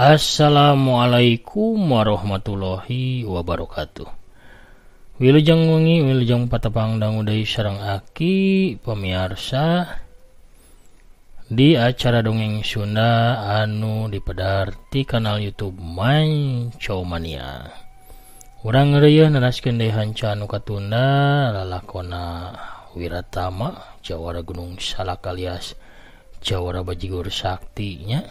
Assalamualaikum warahmatullahi wabarakatuh. Wilujeng wengi, wilujeng patepang dangu deui sareng aki pamiarsa di acara dongeng Sunda anu dipedar ti kanal YouTube Manco Mania. Urang ngeureuyeuh neraskeun deui hanca anu katunda lalakona Wiratama Jawara Gunung Salak alias Jawara Bajigur Sakti nya,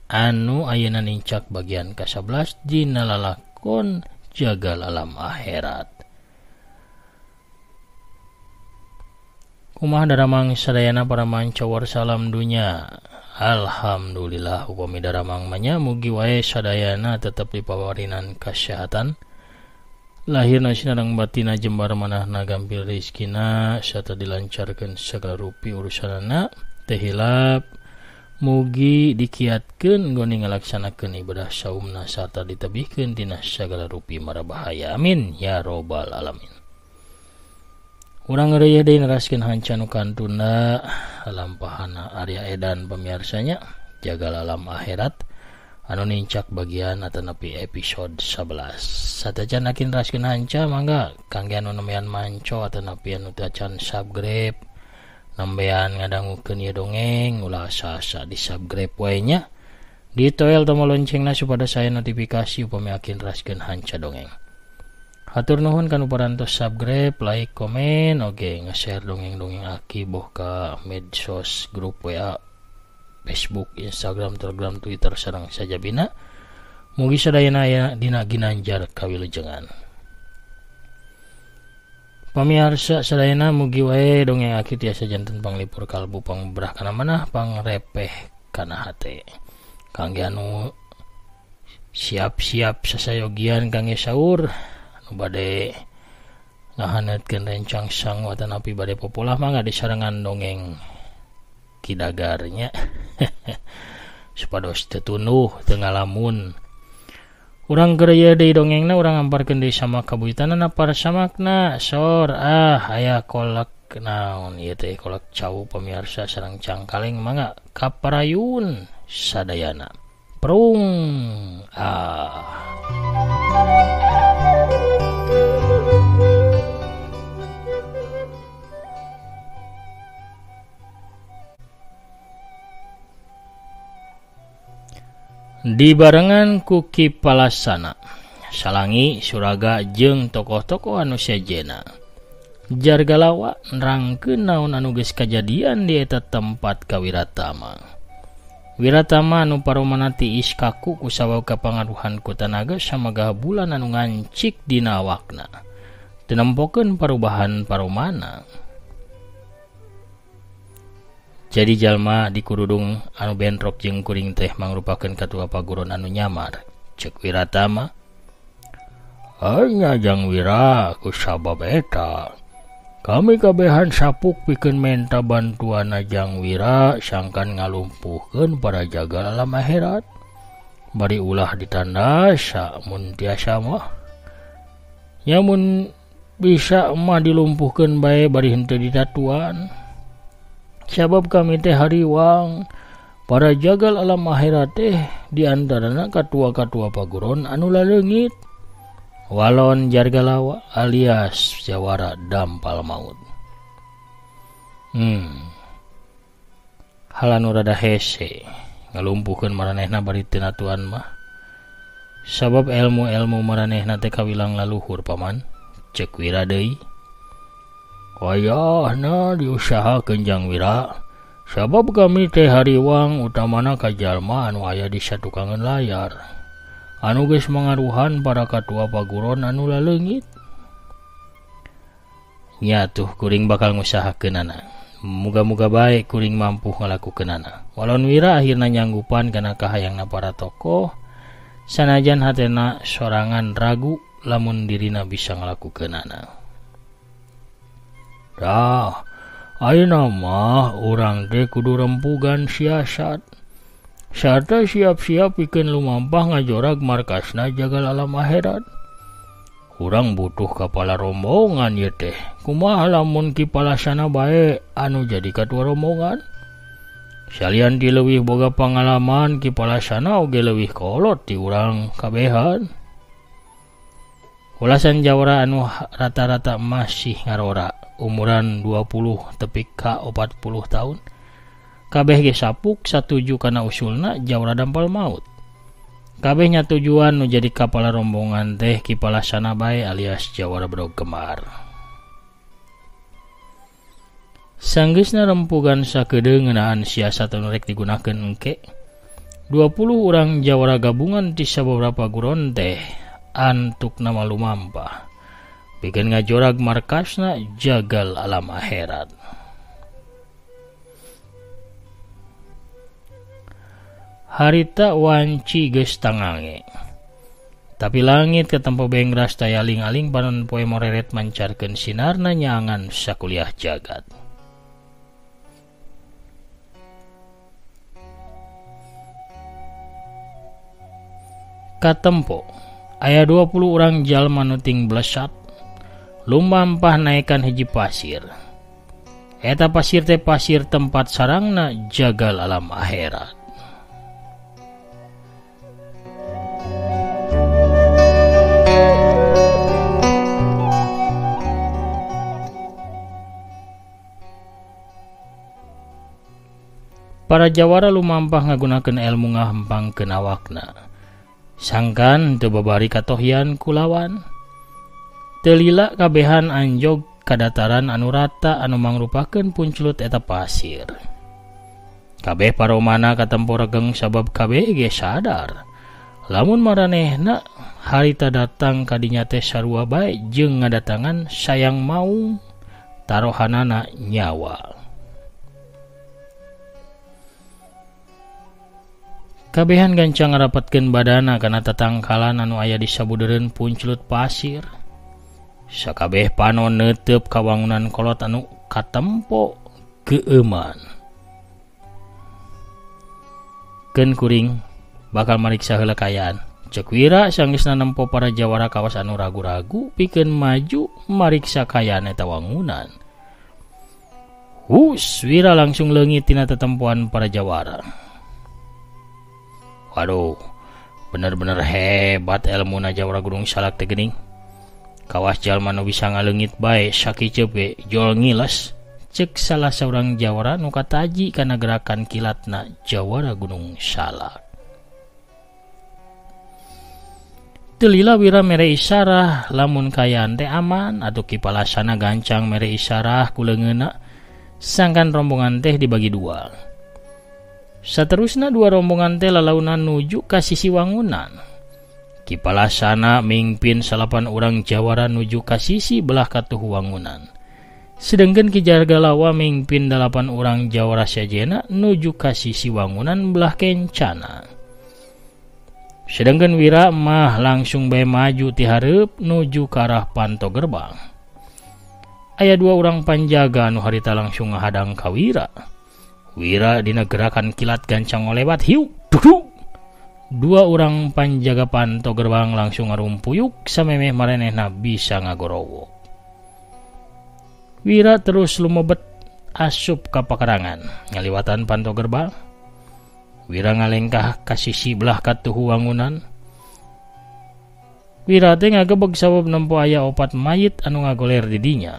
anu ayeuna nincak bagian ka-11 dina lalakon Jagal Alam Akhirat. Kumaha daramang sadayana para mancawar salam dunya. Alhamdulillah upami daramang manya mugi wae sadayana tetep dipawarinan kasehatan, lahirna sinareng batina jembar manahna gampil rezekina sarta dilancarkeun sagala rupi urusanana teu hilap. Mugi dikiatkeun goni ngalaksanakeun ibadah saumna sarta ditebihkeun tina sagala rupi mara bahaya. Amin ya robbal alamin. Urang ngeureuyeuh deui neraskeun hanca nu kantuna lampahana Arya Edan pamiarsanya Jagal Alam Akhirat anu nincak bagian atanapi episode 11. Satacan akin neraskeun hanca mangga kangge anu nembean manco atanapi anu teu acan subscribe nembean ngadangukeun ieu dongeng ulah asa-asa di subscribe wae nya, ditoel tombol loncengna supados aya notifikasi upami akin neraskeun hanca dongeng. Hatur nuhun kanu parantos subscribe, like, komen, oge nge-share dongeng-dongeng aki boh ka medsos, grup WA, Facebook, Instagram, Telegram, Twitter sareng sajabina. Mugi sadayana aya dina ginanjar kawilujengan. Pamiarsa sadayana mugi wae dongeng aki tiasa janten panglipur kalbu, pangberah kana manah, pangrepeh kana hate. Kangge anu siap-siap sasayogian kangge sahur, anu bade ngahaneutkeun rencang sangu atanapi bade popolah mangga disarengan dongeng kidagarnya supados teu tunduh teu ngalamun. Urang geureuyeun deui dongengna, urang amparkeun deui sama kabuyutanana parsamakna sor ah aya kolak naon ieu teh kolak cau pamiarsa sareng cangkaleng mangga kaparayun sadayana. Prung ah. Dibarengan ku Ki Palasana, Salangi, Suraga jeung tokoh-tokoh anu sejena. Jargalawa nerangkeun naon anu geus kajadian di eta tempat ka Wiratama. Wiratama anu paromana tiis kaku kusabab kapangaruhan ku tanaga samagah bulan anu ngancik dina awakna. Teu nempokeun parubahan paromana. Jadi jalma di kurudung anu bentrok jeung kuring teh mangrupakeun katua paguron anu nyamar, ceuk Wiratama. Anya jang Wira kusabab eta. Kami kabehan sapuk pikeun menta bantuan jang Wira sangkan ngalumpuhkeun para jagal alam akhirat. Bari ulah ditandasa mun tiasa mah. Nya mun bisa mah dilumpuhkeun bae bari henteu ditatuan. Sabab kami teh hariwang para jagal alam akhirat teh diantarana katua-katua paguron anu laleungit walon jargalawa alias jawara dampal maut. Hal anu rada hese ngalumpuhkeun maranehna bari teu natuan mah. Sabab ilmu-ilmu maranehna teh kawilang laluhur paman, ceuk Wira deui. Wayahna diusahakeun jang Wira, sabab kami teh hariwang utamana ka jalma anu aya di satukangeun layar anu geus mangaruhan para katua paguron anu laleungit. Nya tuh kuring bakal ngusahakeunana. Muga-muga bae kuring mampu ngalakukeunana. Walon Wira akhirna nyanggupan kana kahayangna para tokoh, sanajan hatena sorangan ragu lamun dirina bisa ngalakukeunana. Dah, ayeuna mah urang teh kudu rempugan siasat. Sarta siap-siap pikeun lumampah ngajorag markasna jagal alam akhirat. Urang butuh kapala rombongan ieu teh. Kumaha lamun Ki Palasana bae anu jadi katua rombongan? Salian ti leuwih boga pangalaman Ki Palasana oge leuwih kolot ti urang kabehan. Ulasan jawara anu rata-rata masih ngarora umuran 20 tepi ka 40 tahun. Kabeh ge sapuk satuju kana usulna jawara dampal maut. Kabeh nya tujuan nu jadi kapala rombongan teh Ki Palasana bae alias jawara bedog kembar. Sanggeusna rempugan sakedeung ngeunaan siasat anu rek digunakeun engke. 20 urang jawara gabungan ti sababarapa guron teh antukna malumampah. Pikeun ngajorag markasna jagal alam akhirat. Harita wanci geus tangange. Tapi langit katempo bengras tayaling-aling panon poe moreret mancarkeun sinarna nyaangan sakuliah jagat. Katempo aya 20 urang jalma nu ting blesat lumampah naekan hiji pasir. Eta pasir teh pasir tempat sarangna jagal alam akhirat. Para jawara lumampah ngagunakeun ilmu ngahempangkeun awakna. Sangkan teu babari katohyan ku lawan. Teu lila kabehan anjog ka dataran anu rata anu mangrupakeun punclut eta pasir. Kabeh paromana katempo regeng sabab kabeh ge sadar. Lamun maranehna harita datang ka dinya teh sarua bae jeung ngadatangan sayang maung tarohanana nyawa. Kabehan gancang ngarapatkeun badana kana tatangkalan anu aya di sabudeureun punclut pasir. Sakabeh panon neuteup ka wangunan kolot anu katempo keueuman. Keun kuring bakal mariksa heula kaayaan. Ceuk Wira sanggeusna nempo para jawara kawas anu ragu-ragu pikeun maju mariksa kaayaan eta wangunan. Hus, Wira langsung leungit tina tetempoan para jawara. Waduh, bener-bener hebat elmuna jawara Gunung Salak teh geuning. Kawas jalma nu bisa ngaleungit bae sakiceup ge jol ngiles. Ceuk salah saurang jawara nu kataji kana gerakan kilatna jawara Gunung Salak. Teu lila Wira mere isarah lamun kaayaan teh aman atuh Ki Palasana gancang mere isarah ku leungeunna sangkan rombongan teh dibagi dua. Saterusna dua rombongan teh lalaunan nuju ka sisi wangunan. Ki Palasana mingpin 8 urang jawara nuju ka sisi belah katuh wangunan. Sedengkeun Ki Jargalawa mingpin 8 urang jawara sejenna nuju ka sisi wangunan belah kencana. Sedengkeun Wira mah langsung bae maju ti hareup nuju ka arah panto gerbang. Aya 2 urang panjaga anu harita langsung ngahadang ka Wira. Wira dina gerakan kilat gancang ngolewat hiuk duduk. 2 urang panjaga panto gerbang langsung ngarumpuyuk samemeh maranehna bisa ngagorowok. Wira terus lumebet asup ka pakarangan ngaliwatan panto gerbang. Wira ngalengkah ka sisi belah katuhu wangunan. Wira teh ngagebeg sabab nempo aya 4 mayit anu ngagoler di dinya.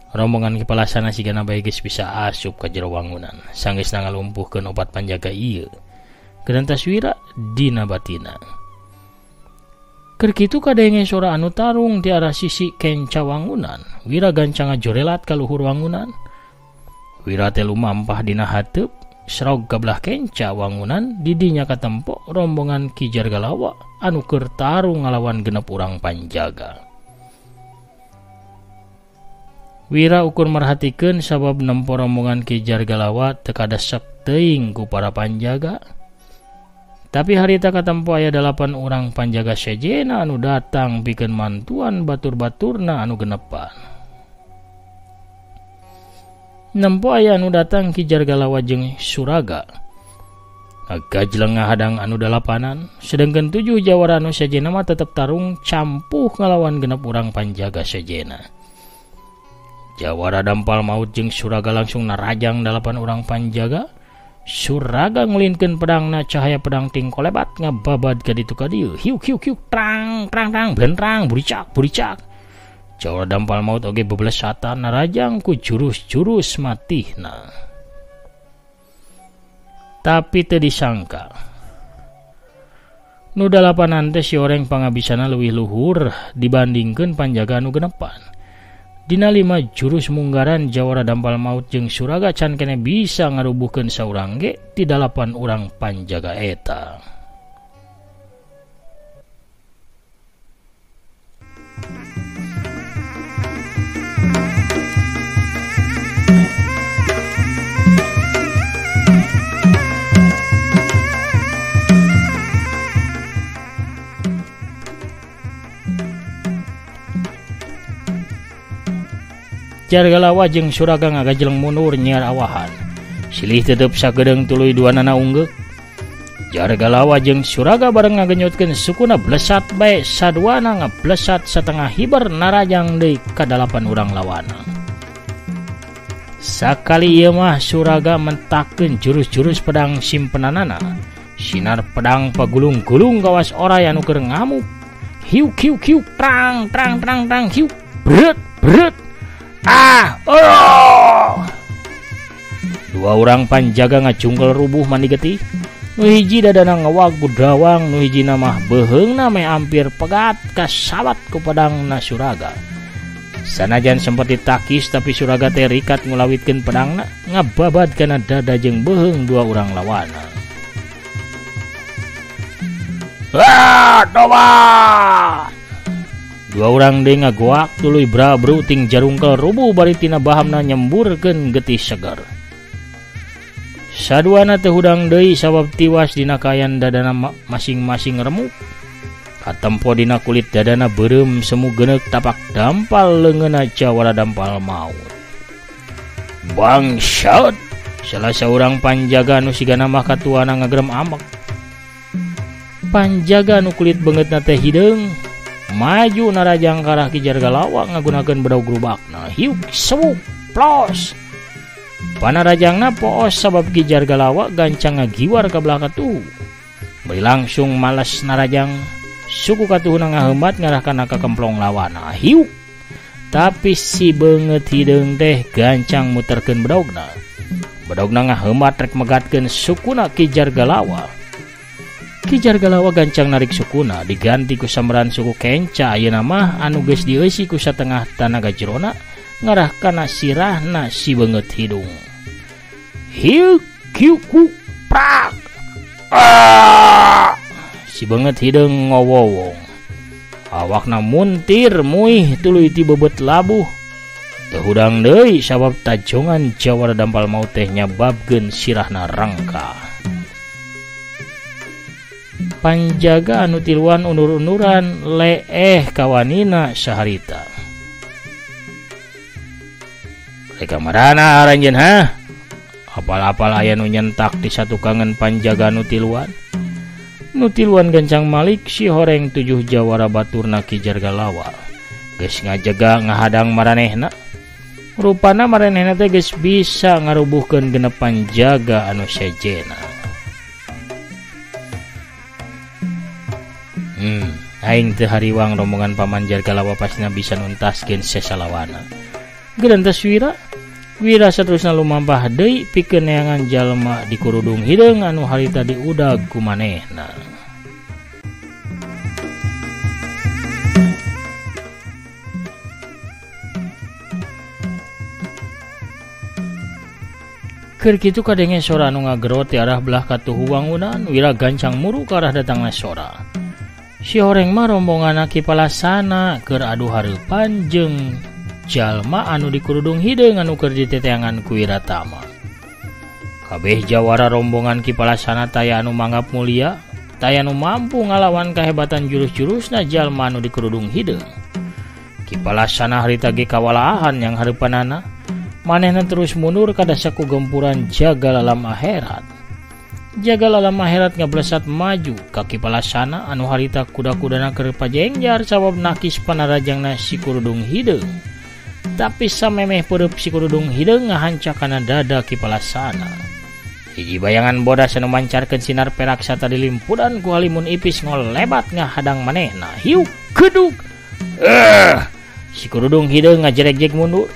Rombongan Ki Palasana sigana bae geus bisa asup ka jero wangunan. Sanggeusna ngalumpuhkeun 4 panjaga ieu. Geuntas Wira dina batina. Keur kitu kadenge sora anu tarung di arah sisi kenca wangunan. Wira gancang ngajorelat ka luhur wangunan. Wira teh lumampah dina hateup serog ka belah kenca wangunan di dinya katempo rombongan Ki Jargalawa anu keur tarung ngalawan 6 urang panjaga. Wira ukur merhatikeun sabab nempo rombongan Ki Jargalawa teu kadesek teuing ku para panjaga. Tapi harita katempo aya 8 urang panjaga sejena anu datang pikeun mantuan batur-baturna anu genepan. Nempo aya anu datang Ki Jargalawa jeung Suraga. Gajleng ngahadang anu dalapanan, sedengkeun 7 jawara anu sejena mah tetep tarung campuh ngalawan 6 urang panjaga sejena. Jawara Dampal Maut jeung Suraga langsung narajang 8 urang panjaga. Suraga ngulinkeun pedangna, cahaya pedang tingkolebat ngababad ka ditu ka dieu. Hiuk hiuk hiuk trang trang trang blentrang buricak buricak. Jawara Dampal Maut oge bebelesatan narajang ku jurus-jurus matihna. Tapi teu disangka nu dalapanan teh si oreng pangabisana leuwih luhur dibandingkeun panjaga anu genepan. Dina 5 jurus munggaran Jawara Dampal Maut jeung Suraga can kene bisa ngarubuhkeun saurang ge ti 8 urang panjaga eta. Jargalawa jeung Suraga ngagajeleng mundur nyiar awahan. Silih tetep sagedeung tuluy duanana unggeuk. Jargalawa jeung Suraga bareng ngagenyotkeun sukuna blesat bae saduana ngablesat satengah hiber narajang deui ka 8 urang lawana. Sakali ieu mah Suraga mentakeun jurus-jurus pedang simpenanana. Sinar pedang pagulung-gulung kawas oray anu keur ngamuk. Hiuk hiuk hiuk trang trang trang trang hiuk bret bret. Ah, oh! Dua orang panjaga ngacungkel rubuh mandi getih. Nu hiji dadana ngewag gudawang, nu hiji mah beuheungna meh hampir pegat kasawat ku pedangna Suraga. Sanajan sempat ditakis tapi Suraga teh rikat ngulawitkeun pedangna ngababad kana dada jeung beuheung dua orang lawana. Ah, tobat! Dua orang deui ngagoak tuluy brabru ting jarungkel rubuh bari tina bahamna nyemburkeun getih seger. Saduana teu hudang deui sabab tiwas dina kayan dadana masing-masing remuk. Katempo dina kulit dadana beureum semu geuneuk tapak dampal leungeunna Jawara Dampal Maut. Bangsat! Salah saurang panjaga anu sigana mah katuana ngagerem amek. Panjaga anu kulit beungeutna teh hideung maju narajang karah Ki Jargalawa ngagunakeun bedog grubakna. Hiuk sewuk plos. Panarajangna poos sabab Ki Jargalawa gancang ngagiwar ka belah katuhu. Bari langsung males narajang suku katuhuna ngaheumat ngarah kana ka kemplong lawana. Hiuk. Tapi si beungeut hideung teh gancang muterkeun bedogna. Bedogna ngaheumat rek megatkeun sukuna Ki Jargalawa. Ki Jargalawa gancang narik sukuna diganti ku sambaran suku kenca ayeuna mah anu geus dieusi ku satengah tanaga jerona ngarah kana sirahna si beungeut hidung. Hiuk hiuk ku prak. Ah! Si beungeut hideung ngowowong. Awakna muntir muih tuluy ti beubeut labuh. Teu hudang deui sabab tajongan Jawara Dampal Maut teh nyababkeun sirahna rangka. Panjaga anu tiluan undur-unduran leeh kawanina saharita. Rek kamarana aranjeun ha? Apal-apal aya nu nyentak di satukangan panjaga anu tiluan. Nu tiluan gancang malik si horeng 7 jawara baturna Ki Jargalawa. Geus ngajega ngahadang maranehna. Rupana maranehna teh geus bisa ngarubuhkeun genep panjaga anu sejena. Aing teu hariwang rombongan paman Jargalawa pastina bisa nuntaskeun sesalawana. Geuntas Wira, Wira saterusna lumampah deui pikeun neangan jalma di kurudung hideung anu harita diudag ku manehna. Keur kitu kadenge sora anu ngagerot ti arah belah katuhu wangunan, Wira gancang muru ka arah datangna sora. Si horeng mah rombongan Ki Palasana keur adu hareupan jeung jalma anu dikurudung hideung anu keur diteteangan ku Wiratama. Kabeh jawara rombongan Ki Palasana taya anu manggap mulia, taya anu mampu ngalawan kahebatan jurus-jurusna jalma anu dikurudung hideung. Ki Palasana harita ge kawalahan yang hareupanana, manehna terus mundur ka dasaku gempuran jagal alam akhirat. Jagal alam akhirat ngablesat maju ka Ki Palasana anu harita kuda-kudana keur pajengjar sabab nakis panarajangna si kurudung hideung. Tapi samemeh peureub si Kurudung hideung ngahancak kana dada Ki Palasana. Hiji bayangan bodas anu mancarkeun sinar perak sarta dilimpudan ku halimun ipis ngolebat ngahadang manehna. Hiuk gedug. Si Kurudung hideung ngajerek-jek mundur.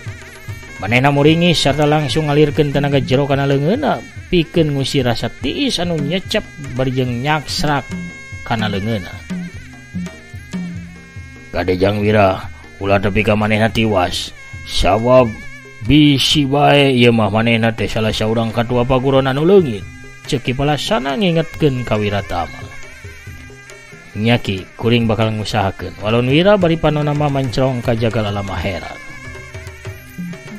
Manehna muringis sarta langsung ngalirkeun tenaga jero kana leungeunna pikeun ngusir rasa tiis anu nyecep bari jeung nyaksrak kana leungeunna. Kade Jang Wira, ulah tepi ka manehna tiwas. Sabab bisi bae ieu mah manehna teh salah saurang katua paguron anu leungit. Ceuk Ki Palasana ngingetkeun ka Wiratama. Nya Ki, kuring bakal ngusahakeun. Walon Wira bari panona mah mancrong ka jagal alam akhirat.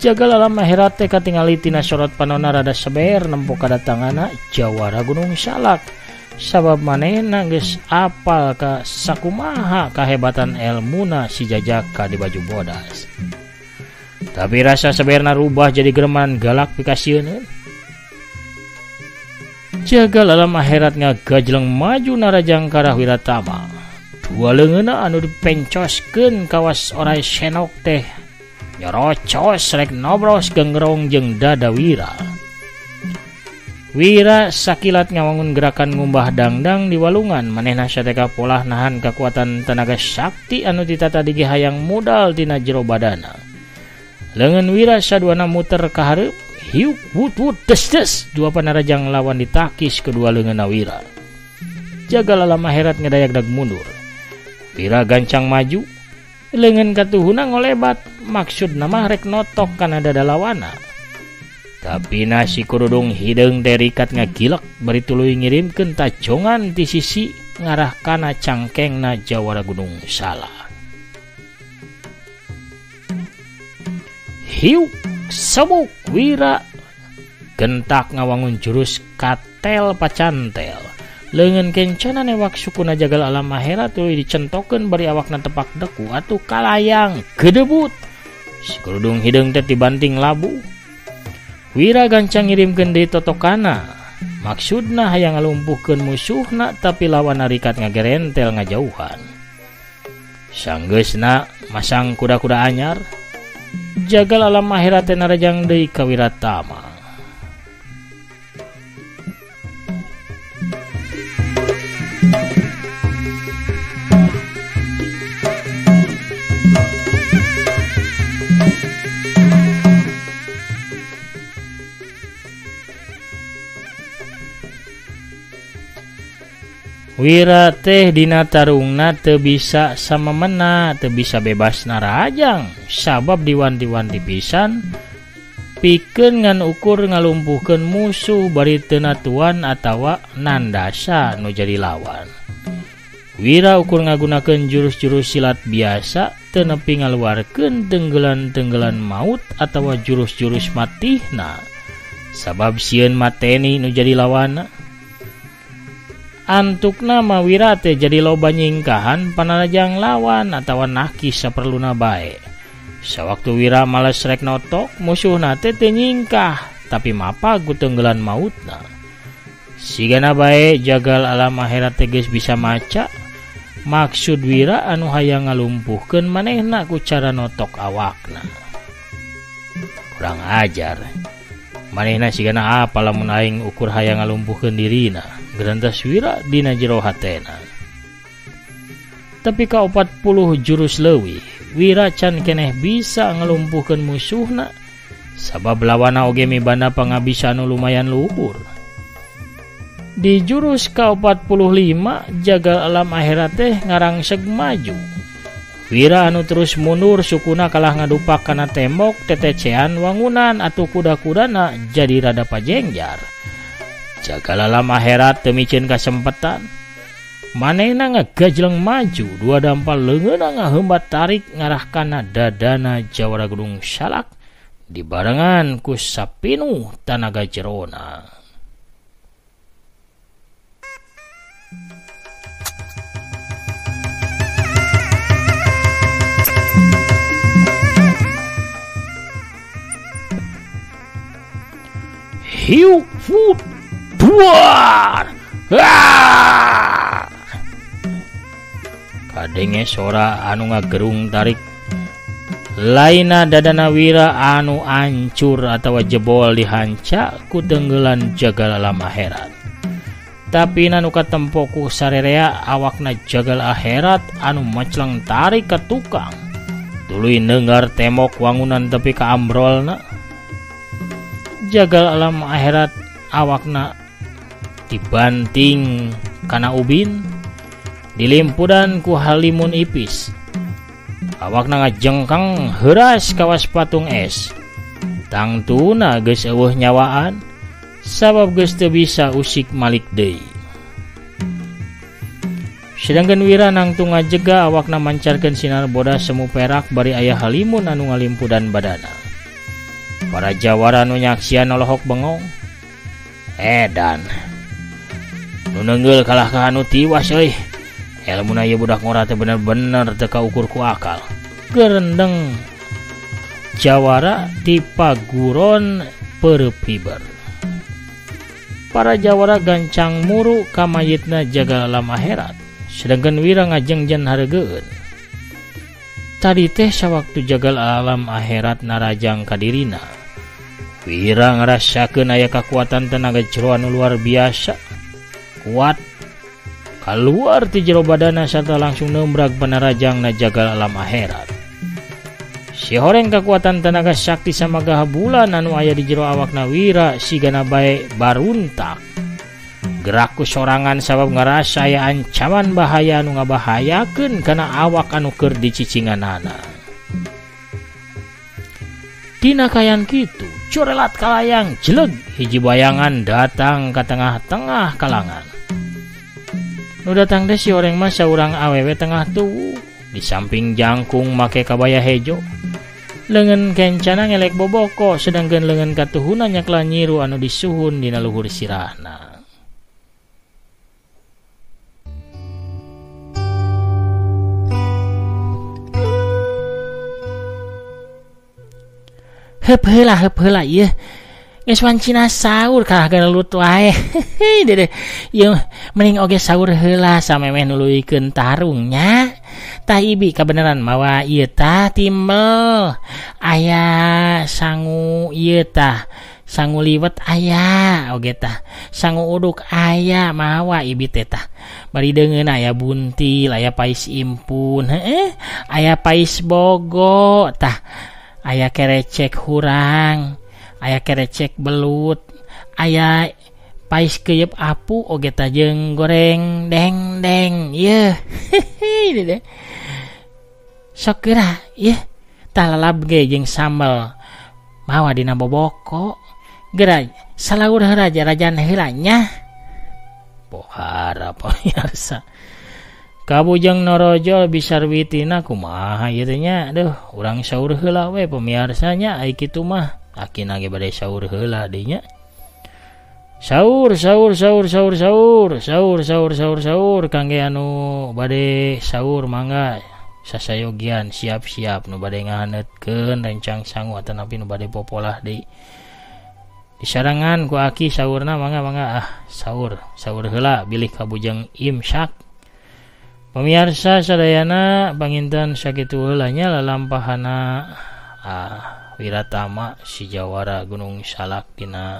Jagal alam akhirat teh katingali tina sorot panona rada seber nempo kadatanganna jawara Gunung Salak. Sabab manehna geus apal ka sakumaha kahebatan elmuna si Jajaka di baju bodas. Tapi rasa seberna rubah jadi gereman galak pikasieun. Jagal alam akhirat ngagajleng maju narajang ka arah Wiratama. Dua leungeunna anu dipencoskeun kawas orai senok teh nyorocos rek nobros genggerong jeung dada Wira. Wira sakilat ngawangun gerakan ngumbah dangdang di walungan. Manehna sateka polah nahan kekuatan tenaga sakti anu ditata digi hayang modal tina jero badana. Leungeun Wira saduana muter ka hareup, hiuk wut wut des des, dua panarajang lawan ditakis kedua leungeunna Wira. Jagal alam akhirat ngedayag-dag mundur. Wira gancang maju, leungeun katuhuna ngolebat, maksudna mah rek notok kana dada lawana. Tapi nasi Kurudung hideung teh rikat ngagilek bari tuluy ngirimkeun tajongan ti sisi ngarah kana cangkengna jawara Gunung Salak. Hiuk sebuk Wira gentak ngawangun jurus katel pacantel. Leungeun kencana newak sukuna jagal alam akhirat tuluy dicentokeun bari awakna tepak deku atuh kalayang gedebut. Si Kurudung hideung teh dibanting labu. Wira gancang ngirimkeun deui totokana. Maksudna hayang ngalumpuhkeun musuhna tapi lawan rikat ngagerentel ngajauhan. Sanggeusna masang kuda-kuda anyar. Jagal alam akhirat teh narajang deui ka Wiratama. Wira teh dina tarungna teu bisa samemena, teu bisa bebas narajang, sabab diwanti-wanti pisan pikeun ngan ukur ngalumpuhkeun musuh bari teu natuan atawa nandasa nu jadi lawan. Wira ukur ngagunakeun jurus-jurus silat biasa teu nepi ngaluarkeun tenggelan-tenggelan maut atawa jurus-jurus matihna, sabab sieun mateni nu jadi lawanna. Antukna mah Wira teh jadi loba nyingkahan panarajang lawan atawa nakis saperluna bae. Sawaktu Wira males rek notok, musuhna teh teu nyingkah, tapi mapag ku tenggelan mautna. Sigana bae jagal alam akhirat teh geus bisa maca maksud Wira anu hayang ngalumpuhkeun manehna ku cara notok awakna. Kurang ajar. Manehna sigana apa lamun aing ukur hayang ngalumpuhkeun dirina. Gerantas Wira dina jero hatena. Tapi ka 40 jurus leuwih, Wira can keneh bisa ngelumpuhkeun musuhna sabab lawana oge mibanda pangabisa anu lumayan luhur. Di jurus ka 45 jagal alam akhirat teh ngarangseg maju. Wira anu terus mundur sukuna kalah ngadupak kana tembok tetecean wangunan atuh kuda-kudana jadi rada pajengjar. Jagal alam akhirat teu miceun kasempetan. Manehna ngagajleng maju, dua dampal leungeunna ngaheumbat tarik ngarah kana dadana jawara Gunung Salak dibarengan ku sapinuh tanaga jerona. Hiuk fut duar. Ah! Kadenge sora anu ngagerung tarik Laina dadana Wira anu ancur atawa jebol dihanca ku tenggelan jagal alam akhirat. Tapi nu katempo ku sarerea awakna jagal akhirat anu macleng tarik ka tukang. Tuluy neunggar tembok wangunan tepi ka ambrolna. Jagal alam akhirat awakna dibanting kana ubin, dilimpudan ku halimun ipis. Awakna ngajengkang heuras kawas patung es. Tangtuna geus eueuh nyawaan sabab geus teu bisa usik malik deui. Sedangkan Wira nangtung ngajega awakna mancarkeun sinar bodas semu perak bari aya halimun anu ngalimpudan badana. Para jawara nu nyaksian olohok bengong. Edan. Nu neunggeul kalah ka anu tiwas euy. Elmuna ieu budak ngora teh bener-bener teu kaukur ku akal. Gerendeng jawara di paguron peureub hiber. Para jawara gancang muru ka mayitna jagal alam akhirat. Sedangkan Wira ngajengjen hareugeun. Tadi teh sawaktu jagal alam akhirat narajang ka dirina. Wira ngarasakeun aya kakuatan tenaga jero anu luar biasa. Kuat kaluar ti jero badana sarta langsung nembrag panarajangna jagal alam akhirat. Si horeng kakuatan tenaga sakti samagah bulan anu aya di jero awakna Wira sigana bae baruntak. Gerak ku sorangan sabab ngarasa aya ancaman bahaya anu ngabahayakeun kana awak anu keur dicicinganana. Dina kayan kitu, corelat kalayang jeleg hiji bayangan datang ka tengah-tengah kalangan. Nu datang teh si oreng mah saurang awewe tengah tuwuh, di samping jangkung make kabaya hejo. Leungeun kencana ngelek boboko, sedangkeun leungeun katuhuna nyakla nyiru anu disuhun dina luhur sirahna. Heup heula ieu. Geus wancina sahur kalah gelut wae. Dede, ieu mending oge sahur heula samemeh nuluykeun tarungnya. Tah ibi kabeneran mawa ieu tah timel. Aya sangu ieu tah, sangu liwet aya oge tah. Sangu uduk aya mawa ibi teh tah. Bari deungeun aya buntil, aya pais impun, heueuh, aya pais bogo tah. Aya kerecek hurang, aya kerecek belut, aya pais keyep apu oge tah jeung goreng deng-deng ieu. Dede. Sok geura ieu tah lalab ge jeung sambel mawa dina boboko. Geura salaur heula jarajan heula nya. Pohara pemirsa. Kabujeng norojol bisarwitina kumaha ieu teh nya. Duh, urang saur heula we pemirsa nya ai kitu mah. Akina ge bade sahur heula deui nya. Sahur sahur sahur sahur sahur sahur sahur sahur sahur kangge anu bade sahur mangga sasayogian siap-siap nu bade ngahaneutkeun rencang sangu atanapi nu bade popolah deui. Disarangan ku aki sahurna mangga mangga ah sahur sahur heula bilih kabujeng imsak. Pemirsa sadayana panginten sakitu heula nya lalampahana Wiratama si jawara Gunung Salak dina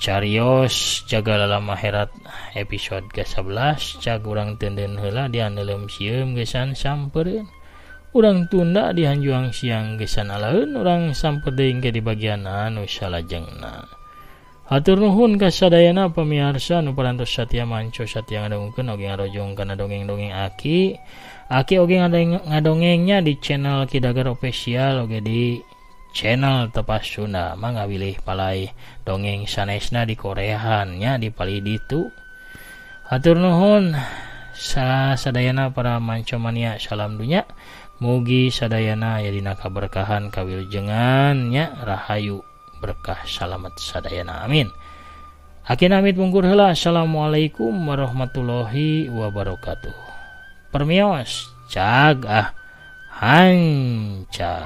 carios jagal alam akhirat episode ke-11. Cag urang teunden heula dianeuleum sieum gesan sampereun. Urang tunda dihanjuang siang gesan alaeun urang samper deui engke di bagian anu salajengna. Hatur nuhun ka sadayana pamiarsa nu parantos satia manco satia ngadongengkeun oge ngarojong kana dongeng-dongeng aki. Aki oge ngadongengnya di channel Ki Dagar Official oge di channel Tepas Sunda. Mangga bilih palai dongeng sanesna di Koreahan nya di palih ditu. Hatur nuhun sadayana para manco mania, salam dunya. Mugi sadayana aya dina kaberkahan kawilujengan nya, rahayu berkah salamet sadayana, amin. Akin amit mungkur heula. Assalamualaikum warahmatullahi wabarakatuh. Permios cag ah hanca.